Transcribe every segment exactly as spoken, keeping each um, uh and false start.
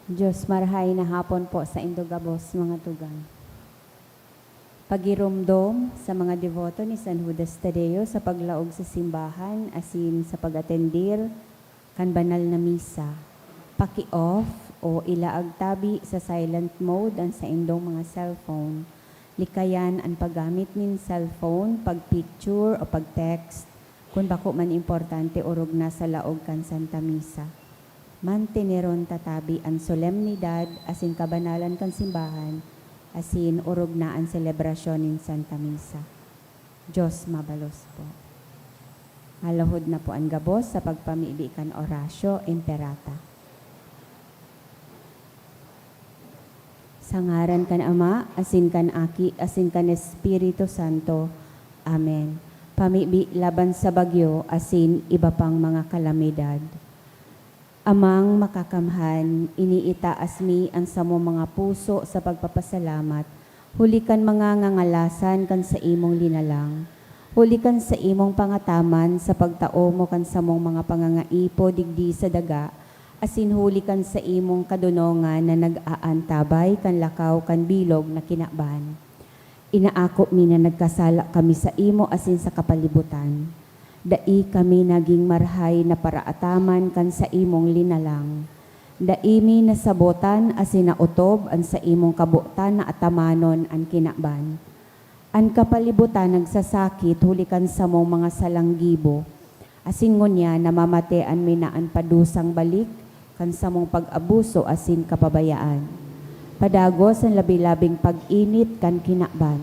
Diyos, marahay na hapon po saindo gabos, mga tugang. Pagiromdom sa mga deboto ni San Judas Tadeo sa paglaog sa simbahan asin sa pag-atendir kan banal na misa. Paki-off o ilaag tabi sa silent mode an saindong mga cellphone. Likayan an paggamit nin cellphone, pag-picture o pag-text kun bako man importante orog na sa laog kan Santa Misa. Manteneron ta tabi an solemnidad asin kabanalan kan simbahan, asin orog na an selebrasyon nin Santa Misa. Diyos mabalos po. Maluhod na po an gabos sa pagpamibi kan Oratio Imperata. Sa ngaran kan Ama, asin kan Aki, asin kan Espiritu Santo. Amen. Pamibi laban sa bagyo asin iba pang mga kalamidad. Amang Makakamhan, iniitaas mi an samong mga puso sa pagpapasalamat huli kan mga ngangalasan kan saimong linalang, huli kan saimong pangataman sa pagtao mo kan samong mga pangangaipo digdi sa daga, asin huli kan saimong kadonongan na nag-aantabay kan lakaw kan bilog na kinaban. Inaako mi na nagkasala kami saimo asin sa kapalibutan. Dai kami nagin marahay na paraataman kan saimong linalang. Dai mi nasabotan asin naotob an saimong kabotan na atamanon an kinaban. An kapalibutan nagsasakit huli kan samong mga salang gibo, asin ngunyan namamatean mi na an padusang balik kan samong pag-abuso asin kapabayaan. Padagos an labi-labing pag-init kan kinaban.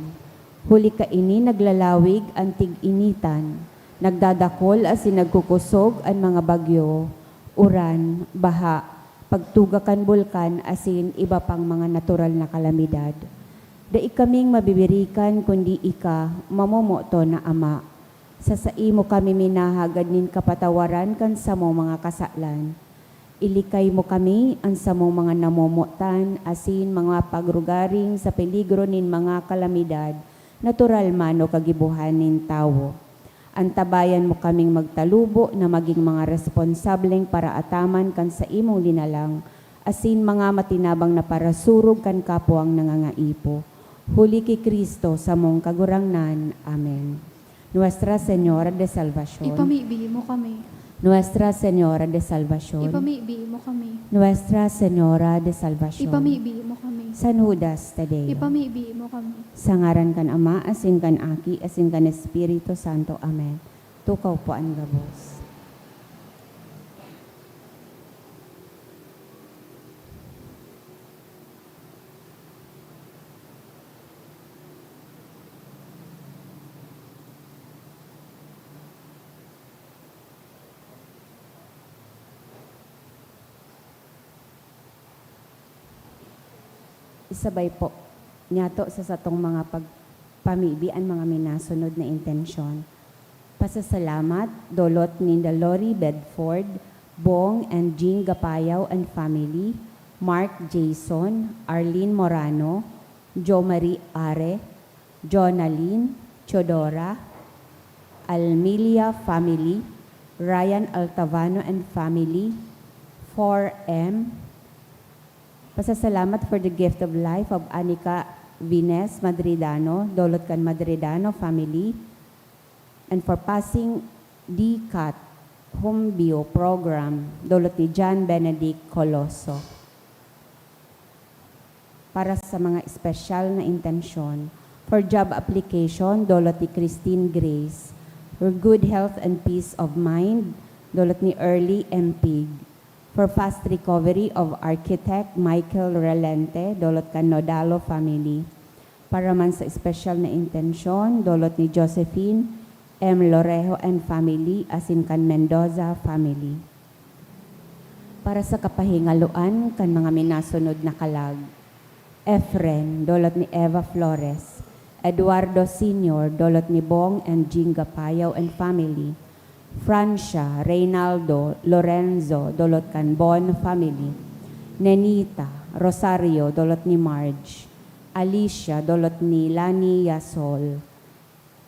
Huli kaini naglalawig an tig-initan, nagdadakol asin nagkukosog an mga bagyo, uran, baha, pagtuga kan bulkan asin iba pang mga natural na kalamidad. Dai kaming mabibirikan kundi ika, mamomoton na Ama. Sa saimo kami minahagad nin kapatawaran kan samong mga kasalan. Ilikay mo kami, an samong mga namomotan, asin mga pagrugaring sa peligro nin mga kalamidad, natural man o kagibohan nin tawo. Antabayan mo kaming magtalubo na magin mga responsableng paraataman kan saimong linalang, asin mga matinabang na parasurog kan kapwang nangangaipo. Huli ki Cristo, samong Kagurangnan. Amen. Nuestra Señora de Salvacion. Ipamibi mo kami. Nuestra Señora de Salvacion. Ipamibi mo kami. Nuestra Señora de Salvacion. Ipamibi mo kami. San Judas Tadeo. Ipamibi mo kami. Sa ngaran kan Ama, asin kan Aki, asin kan Espiritu Santo. Amen. Tukaw po an gabos. Isabay po niyato sa satong mga pagpamibi an mga minasunod na intensyon. Pasasalamat, dolot ninda Lori Bedford, Bong and Jing Gapayaw and family, Mark Jason, Arlene Morano, Jo Marie Are, Jonalyn, Teodora, Almilia family, Ryan Altavano and family, four M. Pasasalamat for the gift of life of Anika Vines Madridano, dolot kan Madridano family, and for passing D cat Humbio program, dolot ni John Benedict Coloso. Para sa mga espesyal na intensyon, for job application, dolot ni Christine Grace. For good health and peace of mind, dolot ni Early M Pig. For fast recovery of Architect Michael Relente, dolot kan Nodalo family. Para man sa espesyal na intensyon, dolot ni Josephine M Lorejo and family, asin kan Mendoza family. Para sa kapahingaloan kan mga minasunod na kalag, Efren, dolot ni Eva Flores, Eduardo Senior, dolot ni Bong and Jing Gapayaw and family, Francia, Reynaldo, Lorenzo, dolot kan Bon family, Nenita, Rosario, dolot ni Marge, Alicia, dolot ni Lani Yasol,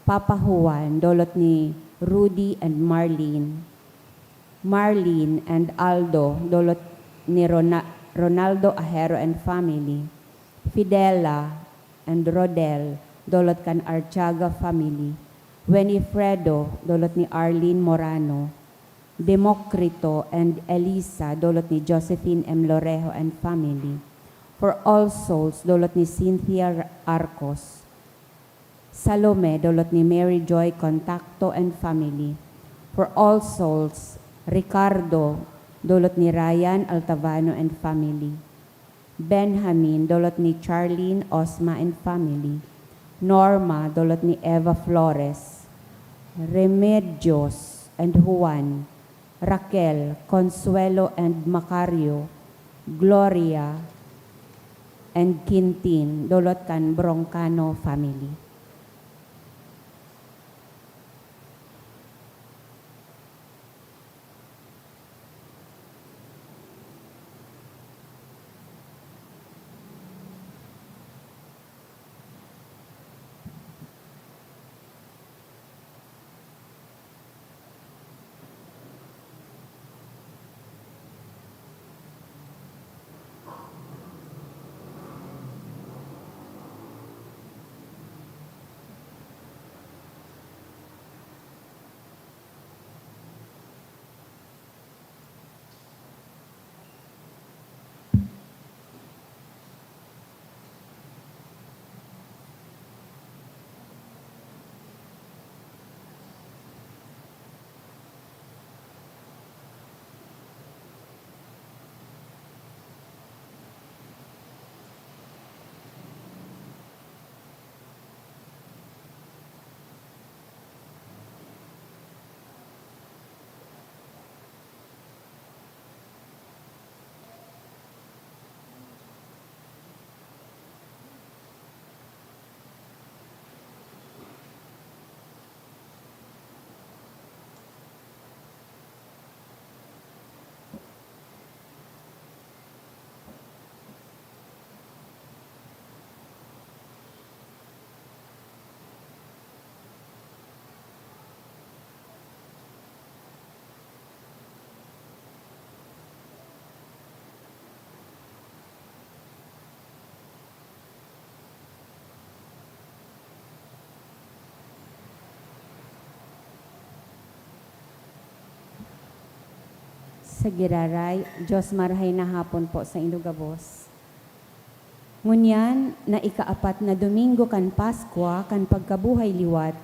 Papa Juan, dolot ni Rudy and Marlene, Marlene and Aldo, dolot ni Rona-, Ronaldo Ahero and family, Fidela and Rodel, dulot kan Artiaga family, Winifredo, dulot ni Arlene Morano, Democrito and Elisa, dulot ni Josephine M. Lorejo and family, For All Souls, dulot ni Cynthia Arcos, Salome, dulot ni Mary Joy Contacto and family, For All Souls, Ricardo, dulot ni Ryan Altavano and family, Benjamin, dulot ni Charlene Osma and family, Norma, dulot ni Eva Flores, Remedios and Juan, Raquel, Consuelo and Macario, Gloria and Quintin, dulot kan Broncano family. Sa giraray, Diyos, marahay na hapon po saindo gabos. Ngunyan na ikaapat na Domingo kan Paskwa kan pagkabuhay liwat,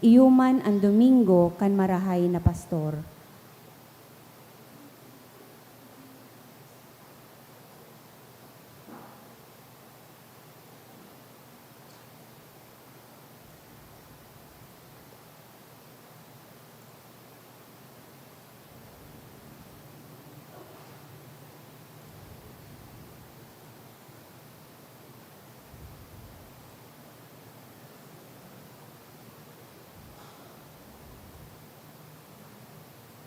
iyo man an Domingo kan Marahay na Pastor.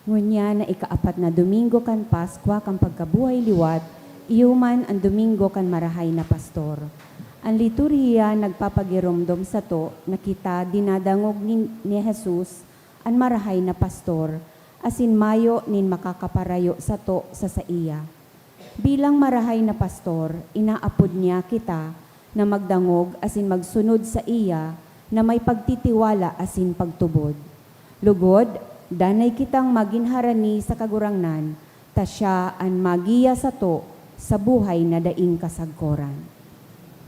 Ngunyan na ikaapat na Domingo kan Paskwa kan pagkabuhay liwat, iyo man an Domingo kan Marahay na Pastor. An liturhiya nagpapagiromdom sato na kita dinadangog ni, ni Jesus, an Marahay na Pastor, asin mayo nin makakaparayo sato sa saiya. Bilang Marahay na Pastor, inaapod niya kita na magdangog asin magsunod saiya na may pagtitiwala asin pagtubod. Lugod, danay kitang magin harani sa Kagurangnan, ta siya an magiya sato sa buhay na daing kasagkoran.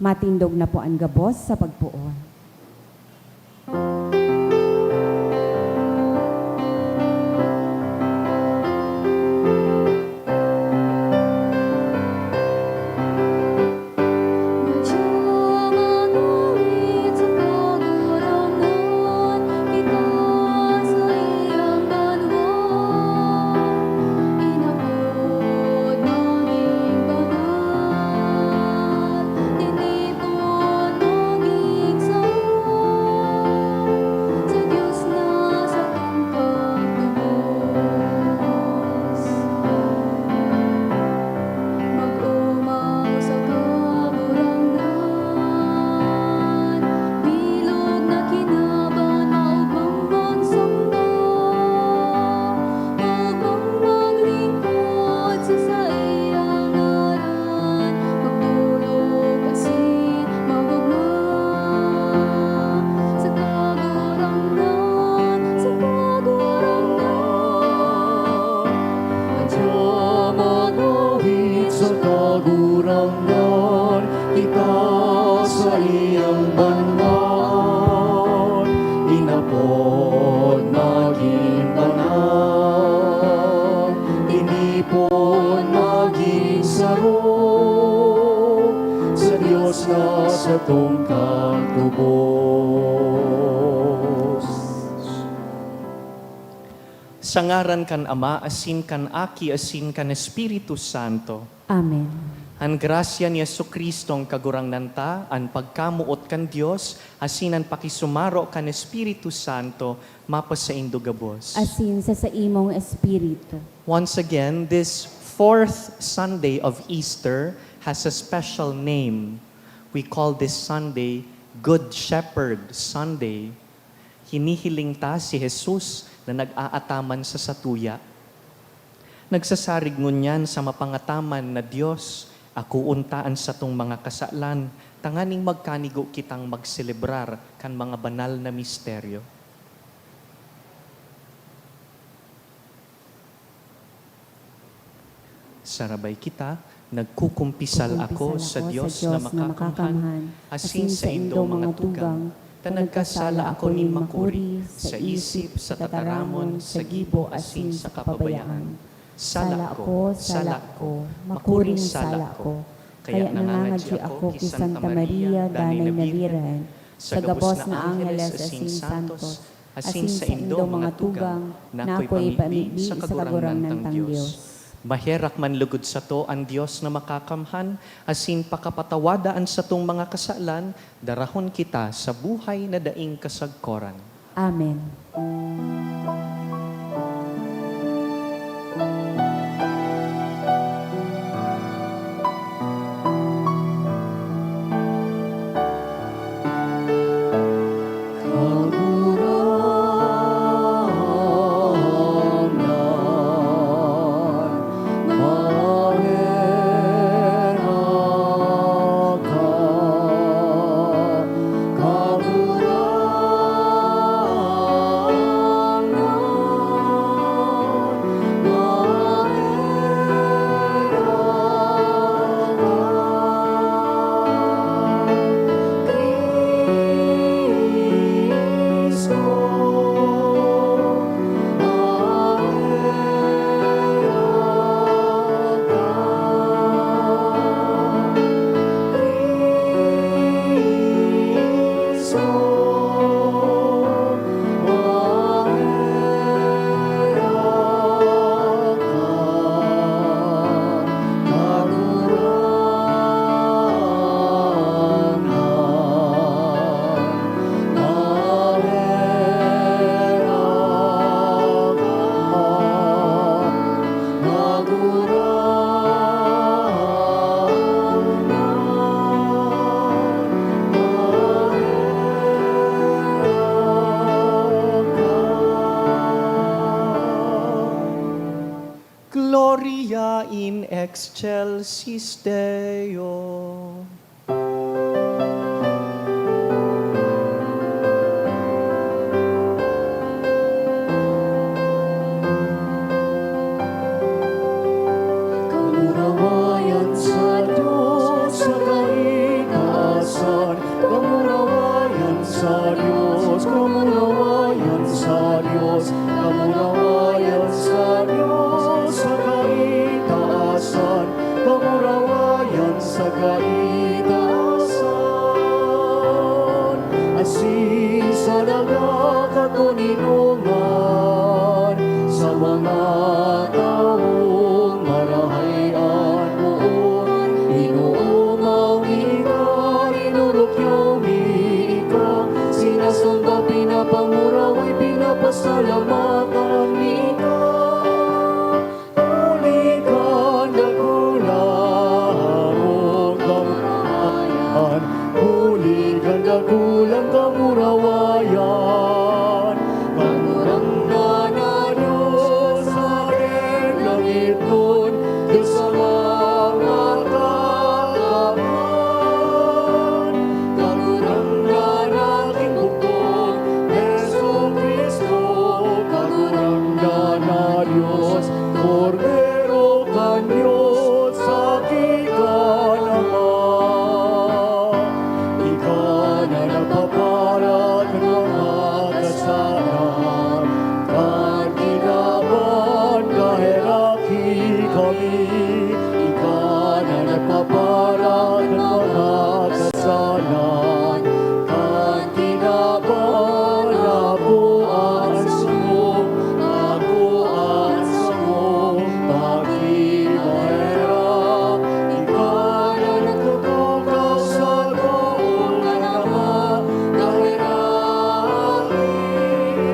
Matindog na po an gabos sa pagpoon. Nanggadan kita saiyang banwaan, inapod nagin banal, tinipon nagin saro, sa Dios na satong kagtubos. Sa ngaran kan Ama, asin kan Aki, asin kan Espiritu Santo. Amen. An grasya ni Jesu-Cristong Kagurangnan ta, an pagkamoot kan Dios, asin an pakisumaro kan Espiritu Santo, mapasaindo gabos. Asin sa saimong espiritu. Once again, this fourth Sunday of Easter has a special name. We call this Sunday Good Shepherd Sunday. Hinihiling ta si Jesus na nag-aataman sa satuya. Nagsasarig ngunyan sa mapangataman na Dios, akoon ta an satong mga kasalan, tanganing magkanigo kitang magselebrar kan mga banal na misteryo. Sarabay kita, nagkukumpisal ako sa Dios na makakamhan, asin saindo mga tugang, ta nagkasala ako nin makuri, sa isip, sa tataramon, sa gibo, asin sa kapabayaan. Sala ko, sala ko, makuring sala ko. Kaya nangangadyi ako ki Santa Maria, Danay na Birhen, sa gabos na angheles asin santos, asin saindo mga tugang, na ako'y ipamibi sa Kagurangnan tang Dios. Maherak man lugod sato an Dios na makakamhan, asin pakapatawada an satong mga kasalan, darahon kita sa buhay na daing kasagkoran. Amen. Gloria in excelsis Deo. Kamurawayan sa Dios sa kaitaasan, kamurawayan sa Dios, kamurawayan sa Dios, kamurawayan sa Dios sa kaitaasan, kamurawayan sa kaitaasan. Asin sa daga katoninongan, sa mga tawong marahay an poon, inoomaw mi ika, inorokyaw mi ika, sinasamba, pinapanguraway, pinapasalamatan mi ika. Huli kan dakulang kamurawayan, huli kan dakulang kamurawayan, Kagurangnan Makakasalan kan kinaban, ako an samo, ako an samo, pagkinaera. Ikaw na nagtutukaw sa poon kan Ama, kaheraki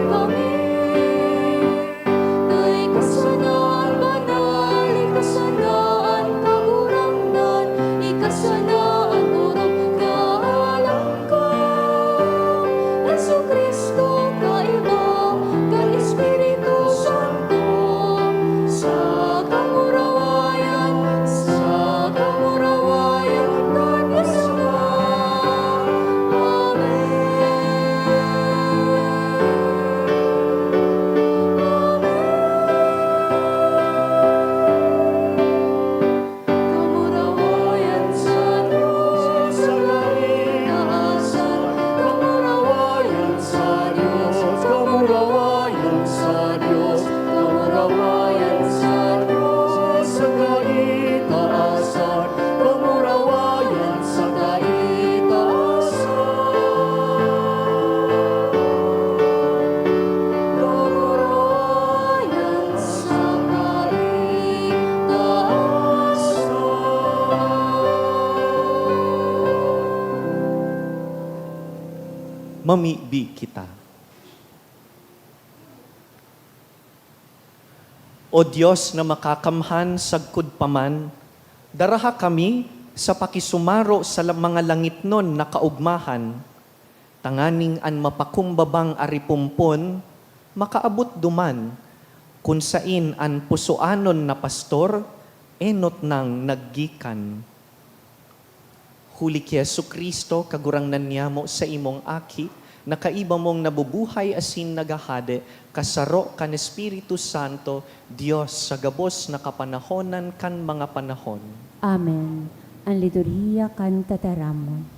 kami. Ika sana an banal, ika sana an kagurangnan, ika sana an orog na alangkang. Jesu-Cristo, kaiba kan Espiritu Santo, sa kamurawayan, sa kamurawayan kan Dios Ama. Amen. Kamurawayan sa Dios sa kaitaasan. Kamurawayan sa Dios, kamurawayan sa Dios, kamurawayan sa Dios sa kaitaasan. Kamurawayan sa kaitaasan. Kamurawayan sa kaitaasan. Mamibi kita. O Dios na makakamhan sagkod pa man, daraha kami sa pakisumaro sa la-, mga langitnon na kaogmahan, tanganing an mapakumbabang aripompon makaabot duman, kun sain an pusoanon na pastor enot nang naggikan. Huli ki Jesu-Cristo, Kagurangnan niyamo, saimong Aki, na kaiba mong nabubuhay asin naghahade, kasaro kan Espiritu Santo, Dios sa gabos na kapanahonan kan mga panahon. Amen. An Liturhiya kan Tataramon.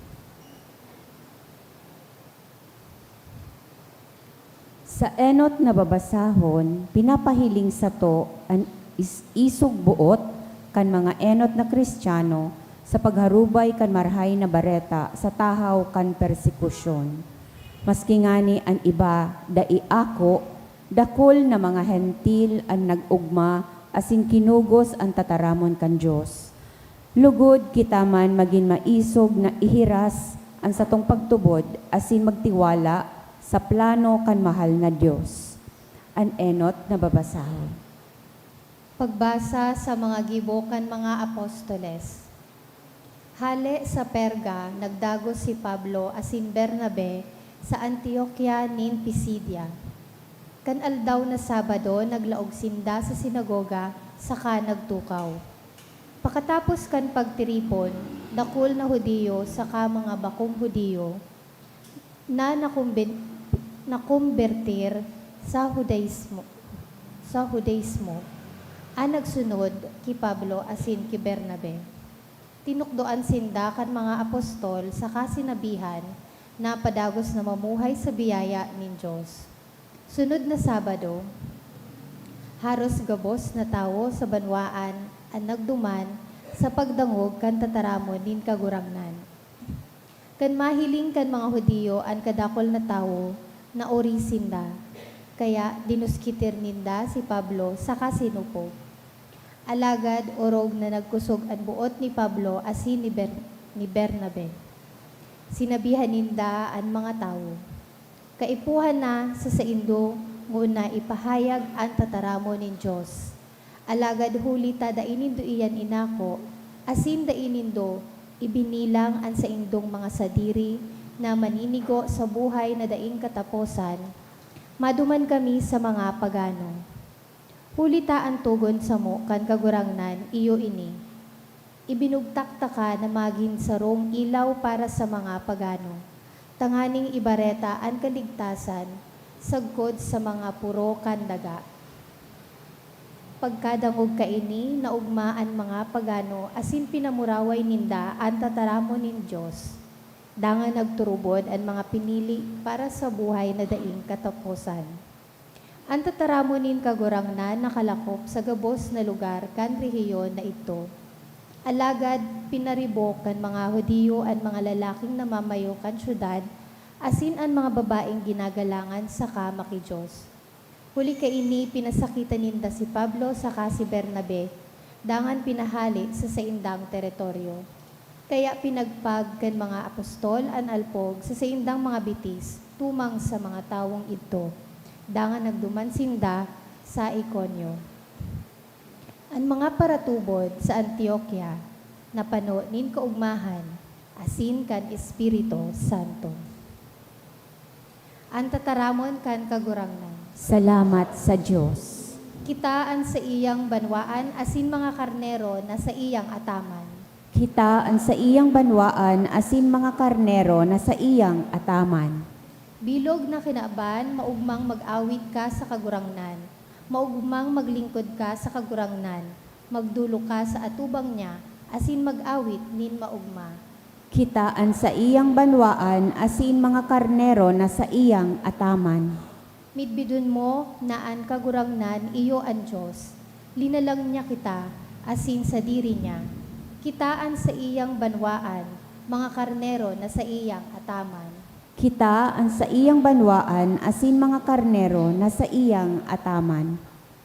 Sa enot na babasahon, pinapahiling sato an is-, isog boot kan mga enot na Cristiano sa pagharubay kan Marahay na Bareta sa tahaw kan persekusyon. Maski ngani an iba dai ako, dakul na mga Hentil an nag-ogma asin kinugos an tataramon kan Dios. Lugod kita man magin maisog na ihiras an satong pagtubod asin magtiwala sa plano kan mahal na Dios. An enot na babasahon. Pagbasa sa mga gibo kan mga apostoles. Hale sa Perga, nagdagos si Pablo asin Bernabe sa Antioquia nin Pisidia. Kan aldaw na Sabado, naglaog sinda sa sinagoga saka nagtukaw. Pakatapos kan pagtiripon, dakul na Judio saka mga bakong Judio na nakumbin-, nakombertir sa Judaismo, sa Judaismo, an nagsunod ki Pablo asin ki Bernabe. Tinukdoan sinda kan mga apostol saka sinabihan na padagos na mamuhay sa biyaya nin Dios. Sunod na Sabado, haros gabos na tawo sa banwaan an nagduman sa pagdangog kan tataramon nin Kagurangnan. Kan mahiling kan mga Judio an kadakul na tawo, naori sinda. Kaya dinuskitir ninda si Pablo saka sinupog. Alagad orog na nagkosog an boot ni Pablo asin ni Ber-, ni Bernabe. Sinabihan ninda an mga tawo, "Kaipuhan na sa saindo ngona ipahayag an tataramon nin Dios. Alagad huli ta dai nindo iyan inako, asin dai nindo ibinilang an saindong mga sadiri na maninigo sa buhay na daing kataposan, maduman kami sa mga pagano. Huli ta an togon samo kan Kagurangnan iyo ini, 'Ibinugtak taka na magin sarong ilaw para sa mga pagano, tanganing ibareta an kaligtasan sagkod sa mga poro kan daga.'" Pagkadangog kaini, naogma an mga pagano asin pinamuraway ninda an tataramon nin Dios. Dangan nagturubod an mga pinili para sa buhay na daing kataposan. An tataramon nin Kagurangnan nakalakop sa gabos na lugar kan rehiyon na idto. Alagad pinaribok kan mga Judio an mga lalaking namamayo kan syudad asin an mga babaeng ginagalangan saka maki-Dios. Huli kaini, pinasakitan ninda si Pablo saka si Bernabe, dangan pinahale sa saindang teritoryo. Kaya pinagpag kan mga apostol an alpog sa saindang mga bitis tumang sa mga tawong idto, dangan nagduman sinda sa Iconio. An mga paratubod sa Antioquia napano nin kaogmahan asin kan Espiritu Santo. An tataramon kan Kagurangnan. Salamat sa Dios. Kita an saiyang banwaan asin mga karnero na saiyang ataman. Kita an saiyang banwaan asin mga karnero na saiyang ataman. Bilog na kinaban, maogmang mag-awit ka sa Kagurangnan, maogmang maglingkod ka sa Kagurangnan, magdolok ka sa atubang niya, asin mag-awit nin maogma. Kita an saiyang banwaan asin mga karnero na saiyang ataman. Midbidon mo na an Kagurangnan iyo an Dios. Linalang niya kita asin sadiri niya. Kita an saiyang banwaan, mga karnero na saiyang ataman. Kita an saiyang banwaan asin mga karnero na saiyang ataman.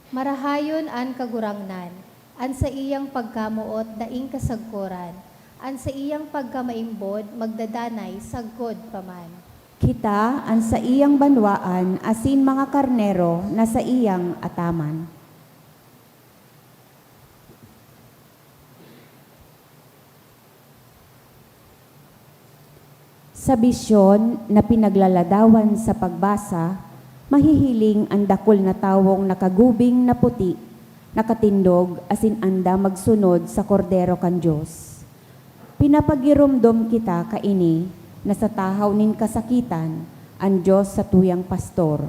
Marahayon an Kagurangnan, an saiyang pagkamoot daing kasagkoran, an saiyang pagkamaimbod magdadanay sagkod pa man. Kita an saiyang banwaan asin mga karnero na saiyang ataman. Sa bisyon na pinaglaladawan sa pagbasa, mahihiling an dakul na tawong nakagubing na puti, nakatindog asin andam magsunod sa Kordero kan Dios. Pinapagiromdom kita kaini na sa tahaw nin kasakitan, an Dios satuyang pastor.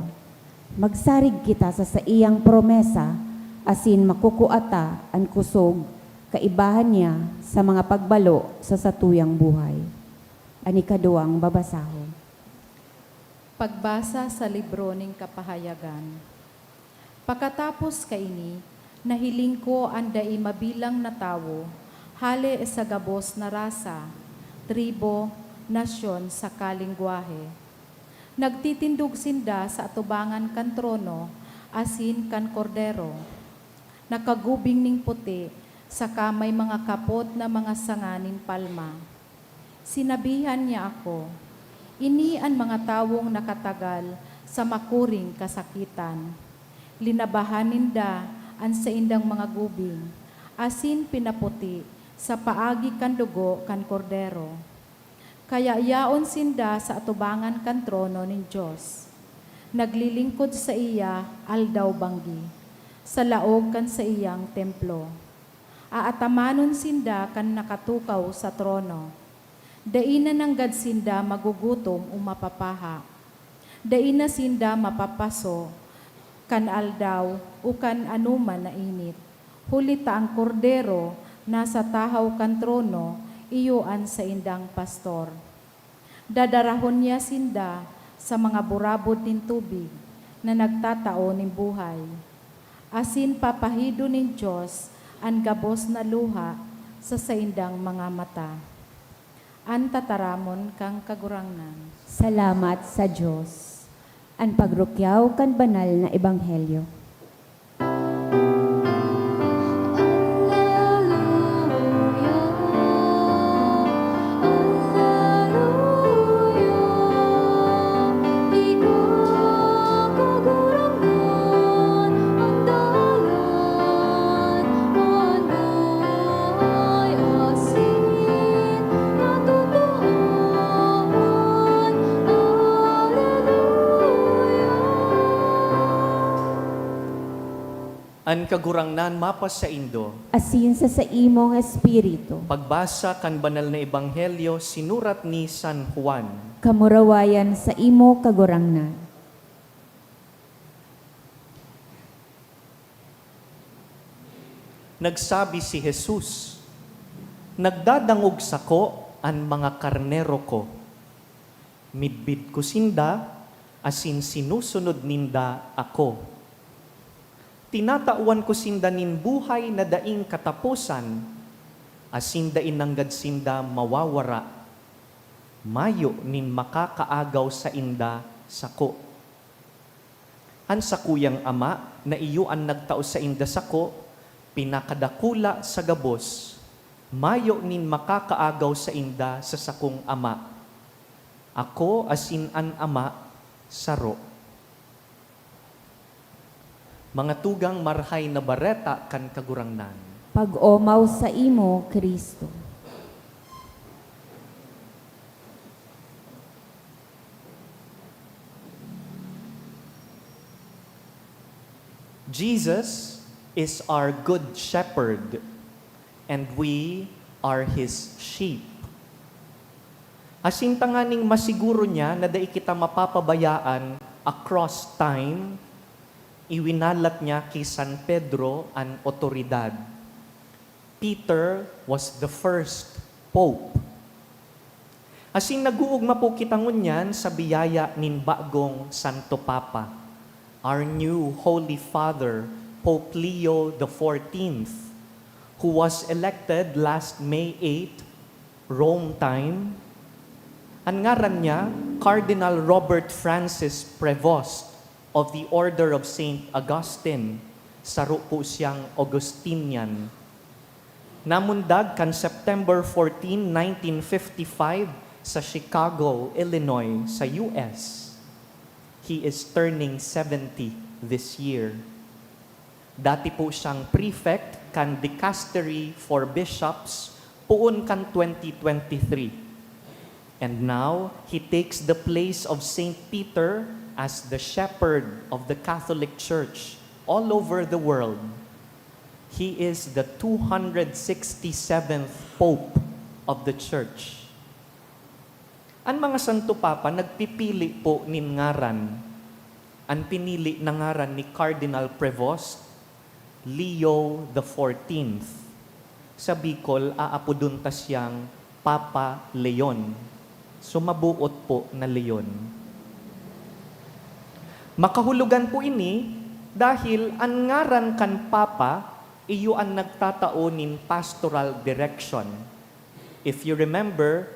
Magsarig kita sa saiyang promesa asin makukua ta an kusog kaibahan niya sa mga pagbalo sa satuyang buhay. An ikaduwang babasahon. Pagbasa sa libro nin Kapahayagan. Pakatapos kaini, nahiling ko an dai mabilang na tawo, hale sa gabos na rasa, tribo, nasyon saka lengwahe. Nagtitindog sinda sa atubangan kan trono asin kan Kordero. Nakagubing nin puti, saka may mga kapot na mga sanga nin palma. Sinabihan niya ako, "Ini an mga tawong nakatagal sa makuring kasakitan. Linabahan ninda an saindang mga gubing, asin pinaputi sa paagi kan dugo kan Kordero. Kaya yaon sinda sa atubangan kan trono nin Dios. Naglilingkod saiya aldaw-banggi, sa laog kan saiyang templo. Aatamanon sinda kan nakatukaw sa trono. Dai na nanggad sinda magugutom o mapapaha. Dai na sinda mapapaso kan aldaw o kan anoman na init, huli ta an Kordero nasa tahaw kan trono iyo an saindang pastor. Dadarahon niya sinda sa mga burabod nin tubig na nagtatao nin buhay, asin papahidon nin Dios an gabos na luha sa saindang mga mata." An tataramon kan Kagurangnan. Salamat sa Dios. An pagrukyaw kan banal na ebanghelyo. An Kagurangnan mapasaindo. Asin sa saimong espiritu. Pagbasa kan Banal na Ebanghelyo sinurat ni San Juan. Kamurawayan saimo, Kagurangnan. Nagsabi si Jesus, "Nagdadangog sako an mga karnero ko. Midbid ko sinda, asin sinusunod ninda ako. Tinatawan ko sinda nin buhay na daing kataposan, asin dai nanggad sinda mawawara. Mayo nin makakaagaw sainda sako. An sakuyang Ama, na iyo an nagtao sainda sako, pinakadakula sa gabos. Mayo nin makakaagaw sainda sa sakong Ama. Ako asin an Ama, saro. Mga tugang Marahay na Bareta kan Kagurangnan. Pag-omaw saimo, Cristo. Jesus is our good shepherd, and we are his sheep. Asin tanganing masiguro niya na dai kita mapapabayaan across time, iwinalat niya ki San Pedro an otoridad. Peter was the first pope. Asin nag-oogma po kita ngunyan sa biyaya nin bagong Santo Papa, our new Holy Father, Pope Leo the fourteenth, who was elected last May eight, Rome time. An ngaran niya, Cardinal Robert Francis Prevost of the Order of Saint Augustine, saro po siyang Augustinian. Namundag kan September fourteen, nineteen fifty-five, sa Chicago, Illinois, sa U S. He is turning seventy this year. Dati po siyang prefect kan Dicastery for Bishops poon kan twenty twenty-three. And now, he takes the place of Saint Peter as the shepherd of the Catholic Church all over the world. He is the two hundred sixty-seventh Pope of the Church. An mga Santo Papa nagpipili po nin ngaran. An pinili na ngaran ni Cardinal Prevost, Leo the fourteenth. Sa Bicol, aapodon ta siyang Papa Leon. So, mabuot po na Leon. Makahulugan po ini dahil an ngaran kan Papa iyo an nagtatao nin pastoral direction. If you remember,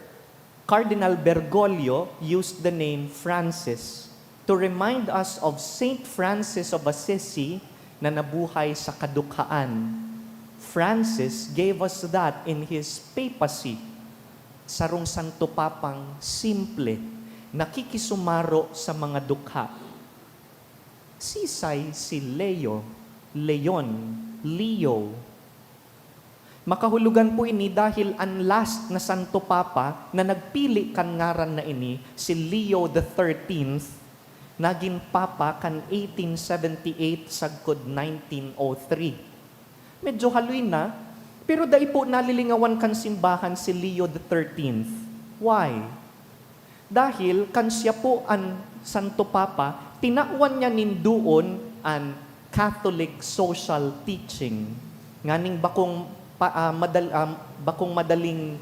Cardinal Bergoglio used the name Francis to remind us of Saint Francis of Assisi na nabuhay sa kadukhaan. Francis gave us that in his papacy. Sarong Santo Papang simple, nakikisumaro sa mga dukha. Sisay si Leo, Leon, Leo? Makahulugan po ini dahil an last na Santo Papa na nagpili kan ngaran na ini, si Leo the thirteenth, nagin Papa kan eighteen seventy-eight sagkod nineteen oh three. Medyo haloy na, pero dai po nalilingawan kan simbahan si Leo the thirteenth. Why? Dahil kan siya po an Santo Papa, tinawan niya nin doon an Catholic social teaching, nganing bakong pa-, ah, madal-, ah, bakong madaling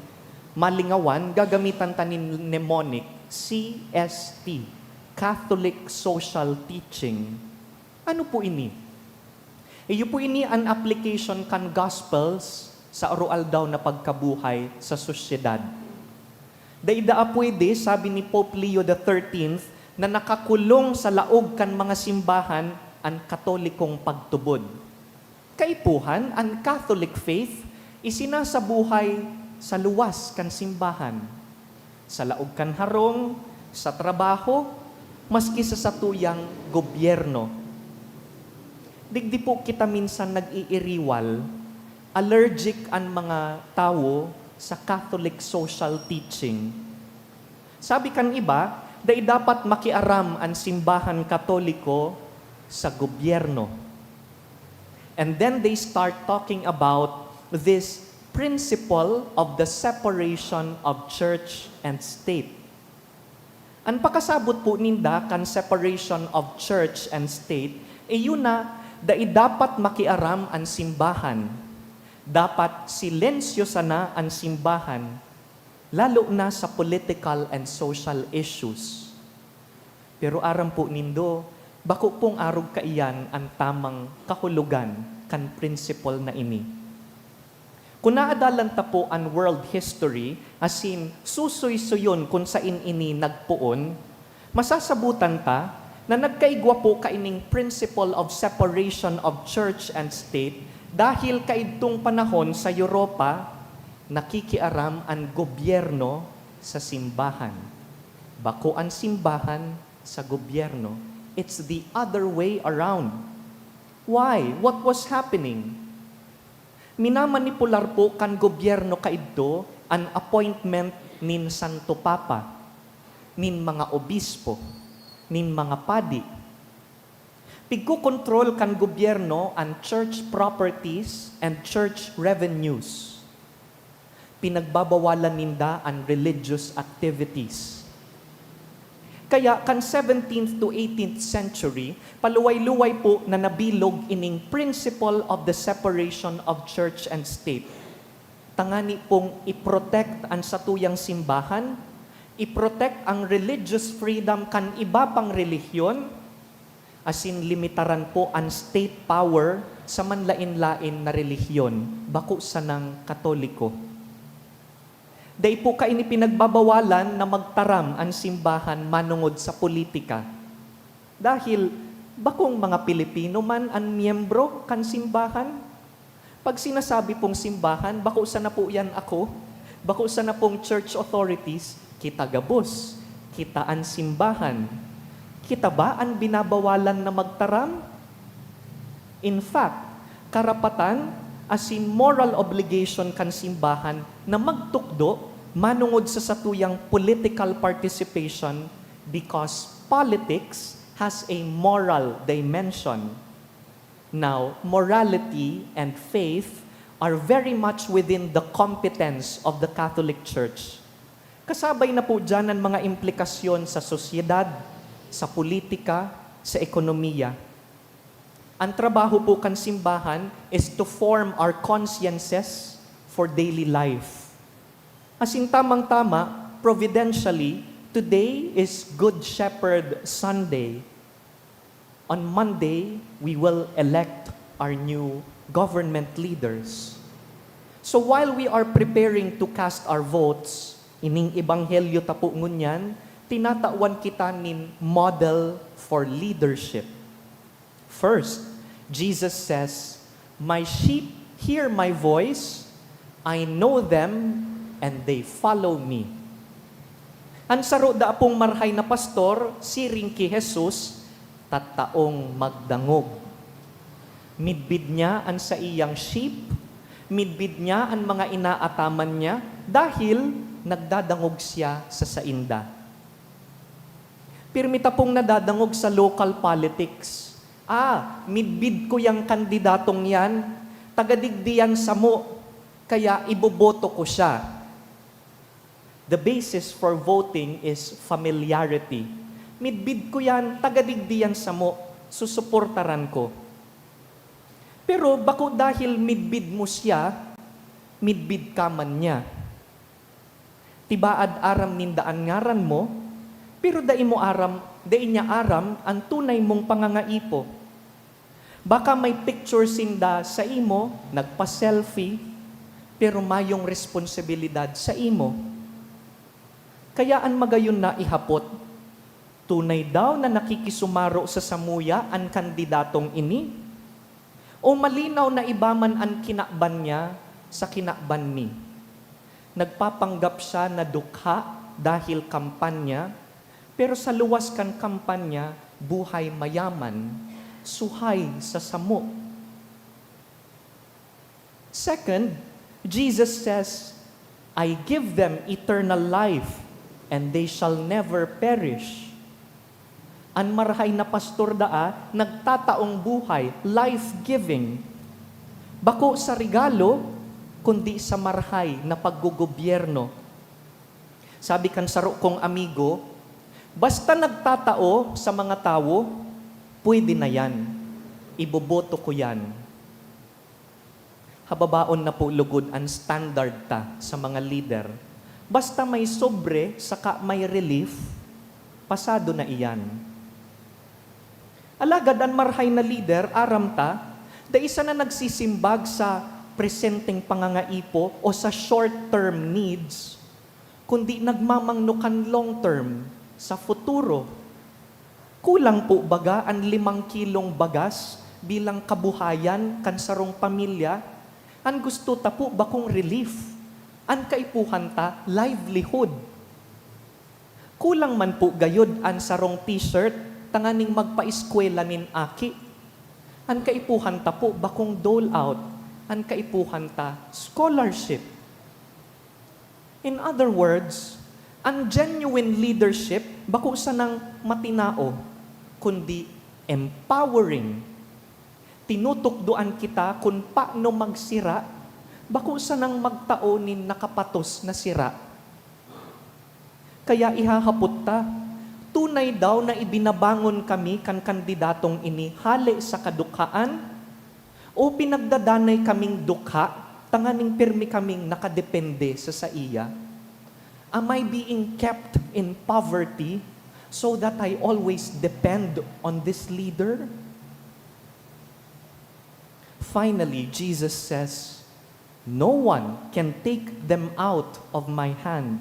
malingawan, gagamitan ta nin mnemonic, C S T, Catholic Social Teaching. Ano po ini? Iyo po ini an application kan Gospels sa aroaldaw na pagkabuhay sa sosyedad. Dai daa pwede, sabi ni Pope Leo the thirteenth, na nakakulong sa laog kan mga simbahan an Katolikong pagtubod. Kaipuhan, an Catholic faith isinasabuhay sa luwas kan simbahan, sa laog kan harong, sa trabaho, maski sa satuyang gobyerno. Digdi po kita minsan nag-iiriwal, allergic an mga tawo sa Catholic social teaching. Sabi kan iba, dai dapat makiaram an simbahan Katoliko sa gobyerno. And then they start talking about this principle of the separation of church and state. An pakasabot po ninda kan separation of church and state, iyo na dai dapat makiaram an simbahan. Dapat silensyo sana an simbahan, lalo na sa political and social issues. Pero aram po nindo, bako pong arog kaiyan an tamang kahulogan kan prinsipal na ini. Kun naadalan ta po an world history, asin susuysuyon kun saen ini nagpoon, masasabotan ta na nagkaigwa po kaining principle of separation of church and state dahil kaidtong panahon sa Europa, nakikiaram an gobyerno sa simbahan. Bako an simbahan sa gobyerno. It's the other way around. Why? What was happening? Minamanipular po kan gobyerno kaidto an appointment nin Santo Papa, nin mga obispo, nin mga padi. Pigkokontrol kan gobyerno an church properties and church revenues. Pinagbabawalan ninda an religious activities. Kaya kan seventeenth to eighteenth century, paluway-luway po na nabilog ining principle of the separation of church and state. Tangani pong i-protect an satuyang simbahan, i-protect ang religious freedom kan iba pang relihiyon, asin limitaran po an state power sa manlaen-laen na relihiyon, bako sanang Katoliko. Dai po kaini pinagbabawalan na magtaram an simbahan manongod sa politika. Dahil bakong mga Pilipino man an miyembro kan simbahan. Pag sinasabi pong simbahan, bako sana po yan ako. Bako sana pong church authorities, kita gabos. Kita an simbahan. Kita ba an binabawalan na magtaram? In fact, karapatan asin moral obligation kan simbahan na magtukdo manongod sa satuyang political participation because politics has a moral dimension. Now, morality and faith are very much within the competence of the Catholic Church. Kasabay na po diyan ang mga implikasyon sa sosyedad, sa politika, sa ekonomiya. Ang trabaho po kan simbahan is to form our consciences for daily life. Asin tamang-tama, providentially, today is Good Shepherd Sunday. On Monday, we will elect our new government leaders. So while we are preparing to cast our votes, ining ebanghelyo ta po ngunyan, tinatawan kita nin model for leadership. First, Jesus says, "My sheep hear my voice, I know them, and they follow me." An saro da pong marhay na pastor, siring ki Jesus, tataong magdangog. Midbid niya an saiyang sheep, midbid niya an mga inaataman niya, dahil nagdadangog siya sa sainda. Pirmi ta pong nadadangog sa local politics. "Ah, midbid ko yang kandidatong yan. Taga digdi yan samo, kaya iboboto ko siya." The basis for voting is familiarity. "Midbid ko yan, taga digdi yan samo, susuportaran ko." Pero bako dahil midbid mo siya, midbid ka man niya. Tibaad aram ninda an ngaran mo, pero dai mo aram, dai niya aram an tunay mong pangangaipo. Baka may picture sinda sa imo, nagpa-selfie, pero mayong responsibilidad sa imo. Kaya an magayon na ihapot, "Tunay daw na nakikisumaro sa samuya an kandidatong ini? O malinaw na iba man an kinaban niya sa kinaban mi? Nagpapanggap siya na dukha dahil kampanya, pero sa luwas kan kampanya, buhay mayaman, suhay sa samo." Second, Jesus says, "I give them eternal life, and they shall never perish." An marahay na pastor daa nagtataong buhay, life-giving. Bako sa regalo, kundi sa marahay na paggogobyerno. Sabi kan saro kong amigo, "Basta nagtatao sa mga tawo, pwede na yan. Iboboto ko yan." Hababaon na po lugod an standard ta sa mga lider. Basta may sobre saka may relief, pasado na iyan. Alagad an marahay na lider, aram ta, dai sana nagsisimbag sa presenteng pangangaipo o sa short-term needs, kundi nagmamangno kan long-term, sa futuro. Kulang po baga an limang kilong bagas bilang kabuhayan kan sarong pamilya? An gusto ta po bakong relief, an kaipuhan ta, livelihood. Kulang man po gayod an sarong t-shirt tanganing magpaeskwela nin aki. An kaipuhan ta po bakong dole out, an kaipuhan ta scholarship. In other words, an genuine leadership bako sanang matinao, kundi empowering. Tinutukdoan kita kun paano magsira, bako sanang magtao nin nakapatos na sira. Kaya ihahapot ta, tunay daw na ibinabangon kami kan kandidatong ini hale sa kadukhaan? O pinagdadanay kaming dukha tanganing pirmi kaming nakadepende sa saiya? Am I being kept in poverty so that I always depend on this leader? Finally, Jesus says, "No one can take them out of my hand."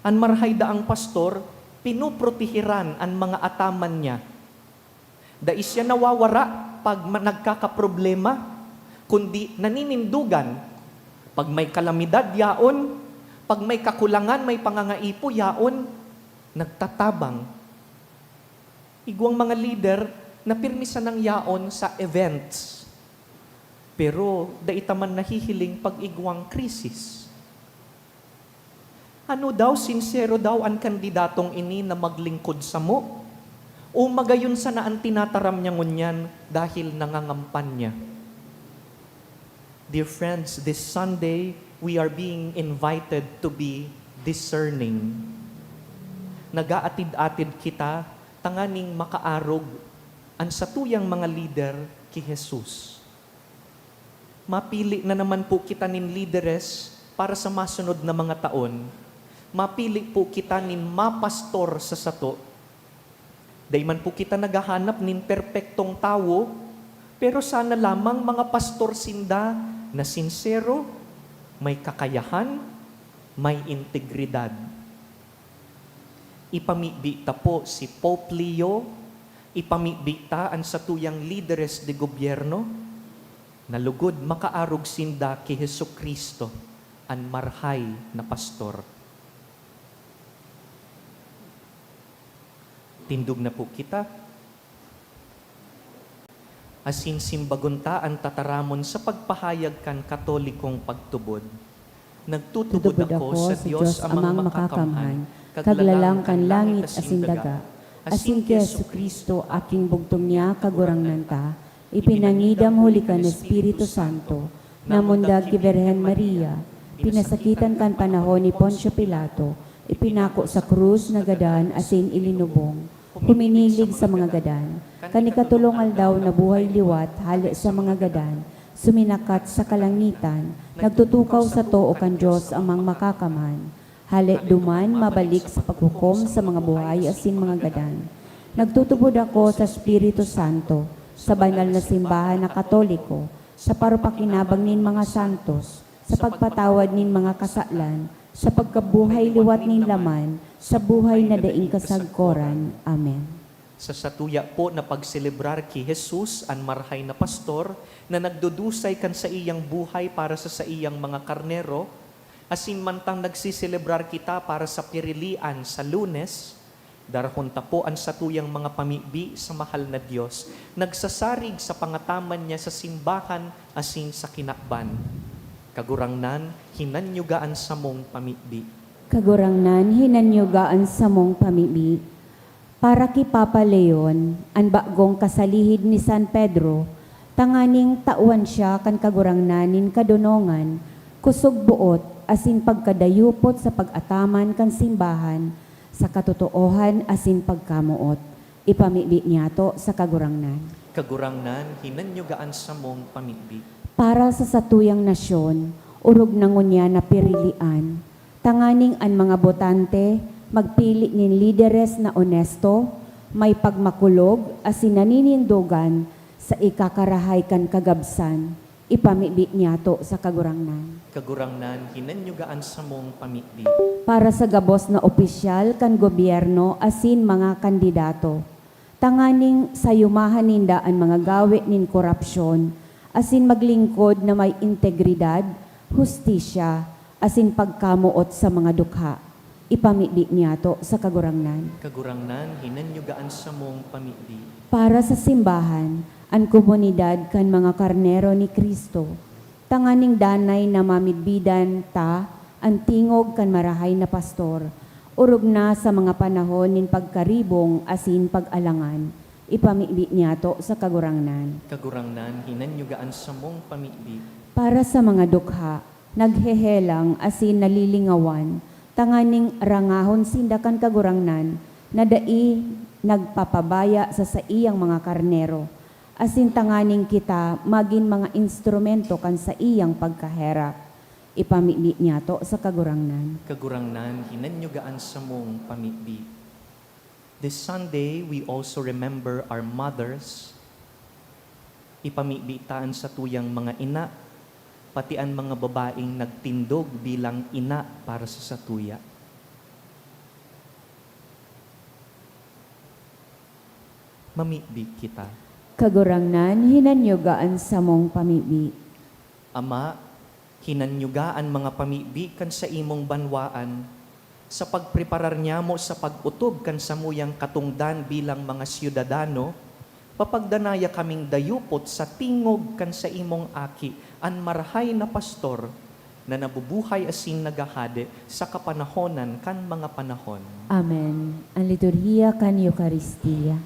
An marhay daang pastor, pinoprotehiran an mga ataman niya. Dai siya nawawara pag ma-, nagkakaproblema, kundi naninindogan. Pag may kalamidad, yaon. Pag may kakulangan, may pangangaipo, yaon. Nagtatabang. Igwang mga lider na pirmi sanang yaon sa events, pero dai ta man nahihiling pag igwang krisis. Ano daw, sinsero daw an kandidatong ini na maglingkod samo? O magayon sana an tinataram niya ngunyan dahil nangangampanya? Dear friends, this Sunday, we are being invited to be discerning. Nag-aatid-atid kita tanganing makaarog an satuyang mga lider ki Jesus. Mapili na naman po kita nin lideres para sa masunod na mga taon. Mapili po kita nin mapastor sa sato. Dai man po kita naghahanap nin perpektong tawo, pero sana lamang mga pastor sinda na sinsero, may kakayahan, may integridad. Ipamibi ta po si Pope Leo, ipamibi ta an satuyang lideres de gobyerno, na lugod makaarog sinda ki Jesu-Cristo, an marhay na pastor. Tindog na po kita. Asin simbagon ta an tataramon sa pagpahayag kan Katolikong pagtubod. Nagtutubod ako sa Dios Amang Makakamhan, Kaglalang kan langit asin daga, asin ki Jesu-Cristo, aking bugtong niya, Kagurangnan ta, ipinangidam huli kan Espiritu Santo, namundag ki Birhen Maria, pinasakitan kan panahon ni Poncio Pilato, ipinako sa krus, nagadan, asin ilinubong. Huminilig sa mga gadan. Kan ikatolong aldaw nabuhay liwat hale sa mga gadan, suminakat sa kalangitan, nagtutukaw sa too kan Dios Amang Makakamhan. Hale duman mabalik sa paghukom sa mga buhay asin mga gadan. Nagtutubod ako sa Espiritu Santo, sa banal na simbahan na Katoliko, sa parupakinabang nin mga santos, sa pagpatawad nin mga kasalan, sa pagkabuhay liwat nin laman, sa buhay na daing kasagkoran. Amen. Sa satuya po na pagselebrar ki Jesus, an marhay na pastor, na nagdudusay kan saiyang buhay para sa saiyang mga karnero, asin mantang nagseselebrar kita para sa pirilian sa Lunes, darahon ta po an satuyang mga pamibi sa mahal na Dios, nagsasarig sa pangataman niya sa simbahan asin sa kinaban. Kagurangnan, hinanyuga an samong pamibi. Kagurangnan, hinanyuga an samong pamibi. Para ki Papa Leon, an bagong kasalihid ni San Pedro, tanganing tawan siya kan Kagurangnan nin kadonongan, kusog boot, asin pagkadayupot sa pag-ataman kan simbahan, sa katotoohan asin pagkamoot. Ipamibi niyato sa Kagurangnan. Kagurangnan, hinanyuga an samong pamibi. Para sa satuyang nasyon, orog na ngunyan na pirilian, tanganing an mga botante magpili nin lideres na onesto, may pagmakulog asin naninindogan sa ikakarahay kan kagabsan. Ipamibi niyato sa Kagurangnan. Kagurangnan, hinanyuga an samong pamibi. Para sa gabos na opisyal kan gobyerno asin mga kandidato, tanganing sayumahan ninda an mga gawe nin korapsyon, asin maglingkod na may integridad, hustisya, asin pagkamoot sa mga dukha. Ipamibi niyato sa Kagurangnan. Kagurangnan, hinanyuga an samong pamibi. Para sa simbahan, an komunidad kan mga karnero ni Cristo, tanganing danay na mamidbidan ta an tingog kan marahay na pastor, orog na sa mga panahon nin pagkaribong asin pag-alangan. Ipamibi niyato sa Kagurangnan. Kagurangnan, hinanyuga an samong pamibi. Para sa mga dukha, naghehelang asin nalilingawan, tanganing rangahon sinda kan Kagurangnan na dai nagpapabaya sa saiyang mga karnero, asin tanganing kita magin mga instrumento kan saiyang pagkaherak. Ipamibi niyato sa Kagurangnan. Kagurangnan, hinanyuga an samong pamibi. This Sunday, we also remember our mothers. Ipamibi ta an satuyang mga ina, pati an mga babaeng nagtindog bilang ina para sa satuya. Mamibi kita. Kagurangnan, hinanyuga an samong pamibi. Ama, hinanyuga an mga pamibi kan saimong banwaan sa pagpreparar nyamo sa pag-otob kan samuyang katongdan bilang mga syudadano. Papagdanaya kaming dayupot sa tingog kan saimong Aki, an Marahay na Pastor, na nabubuhay asin naghahade sa kapanahonan kan mga panahon. Amen. An liturhiya kan Eukaristia.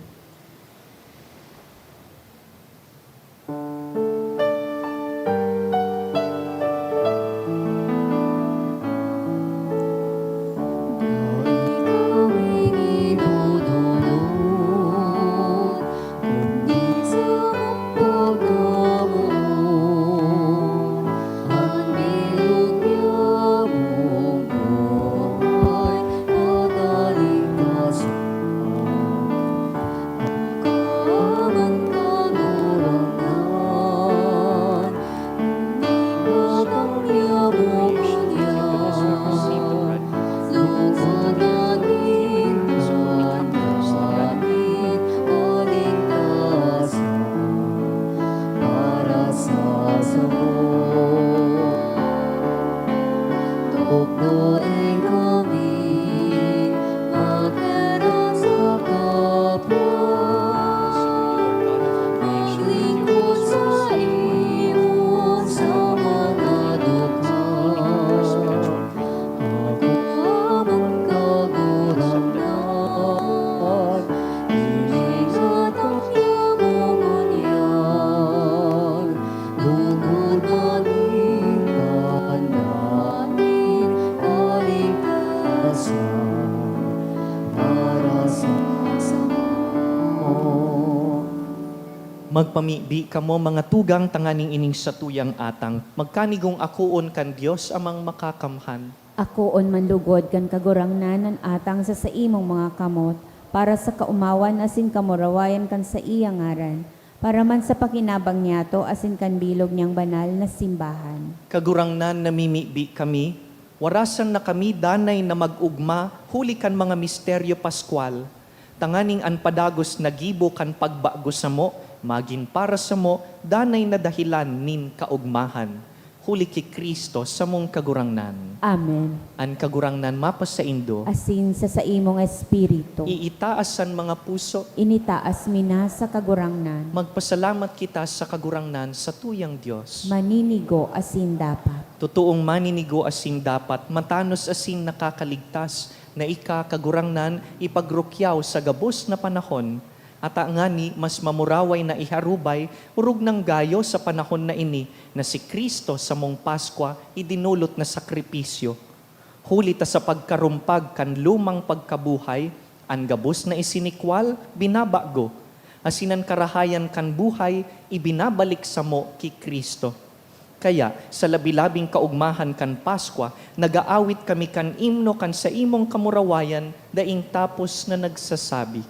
Magpamibi kamo, mga tugang, tanganing ining satuyang atang magkanigong akoon kan Dios Amang Makakamhan. Akoon man lugod kan Kagurangnan an atang sa saimong mga kamot, para sa kaomawan asin kamurawayan kan saiyang ngaran, para man sa pakinabang niyato asin kan bilog niyang banal na simbahan. Kagurangnan, namimibi kami, warasan na kami danay na mag-ogma huli kan mga misteryo paskwal, tanganing an padagos na gibo kan pagbago samo magin para samo danay na dahelan nin kaogmahan, huli ki Cristo, samong Kagurangnan. Amen. An Kagurangnan mapasaindo. Asin sa saimong espiritu. Iitaas an mga puso. Initaas mi na sa Kagurangnan. Magpasalamat kita sa Kagurangnan, satuyang Dios. Maninigo asin dapat. Totoong maninigo asin dapat, matanos asin nakakaligtas, na ika, Kagurangnan, ipagrukyaw sa gabos na panahon, ata ngani mas mamuraway na iharubay, orog nang gayo sa panahon na ini, na si Cristo, samong Paskwa, idinolot na sakripisyo. Huli ta sa pagkarumpag kan lumang pagkabuhay, an gabos na isinikwal, binabago, asin an karahayan kan buhay, ibinabalik samo ki Cristo. Kaya, sa labi-labing kaogmahan kan Paskwa, nag-aawit kami kan imno kan saimong kamurawayan, daing tapos na nagsasabi,